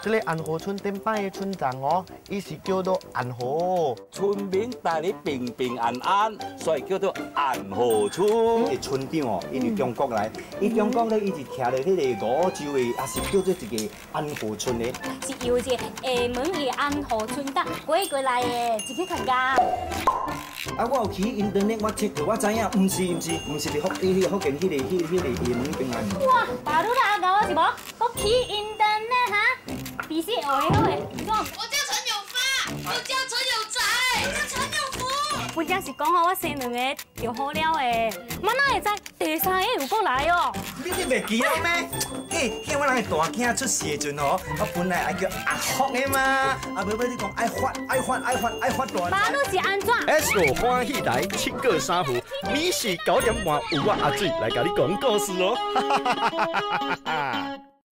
這个安和村頂擺的村長哦，伊是叫做安和。村民帶你平平安安，所以叫做安和村。個村長哦，伊佇中國來，伊中國咧，伊是徛咧彼個梧州的，也是叫做一個安和村的。是由一個廈門的安和村搭過過來的，一去參加。啊，我有去 internet，我 check 過，我知影，毋是毋是，毋是佇福，伊彼個福建彼個、彼彼個廈門邊來。哇，巴魯啦阿牛是無？閣去 internet 哈？必須學好的，你講。我叫陳永發，我叫陳永仔，我叫陳永福。本來是講好我生兩个就好了的，我哪會知第三个又閣來哦？你你袂記得咩？嘿，彼我人的大囝出世的時陣吼，我本來愛叫阿福的嘛，啊，尾尾你講愛發愛發愛發愛發大。巴魯是按怎？ S 歡喜台七個三戶，每時9點半有我阿水來共你講故事哦。哈哈哈哈哈哈！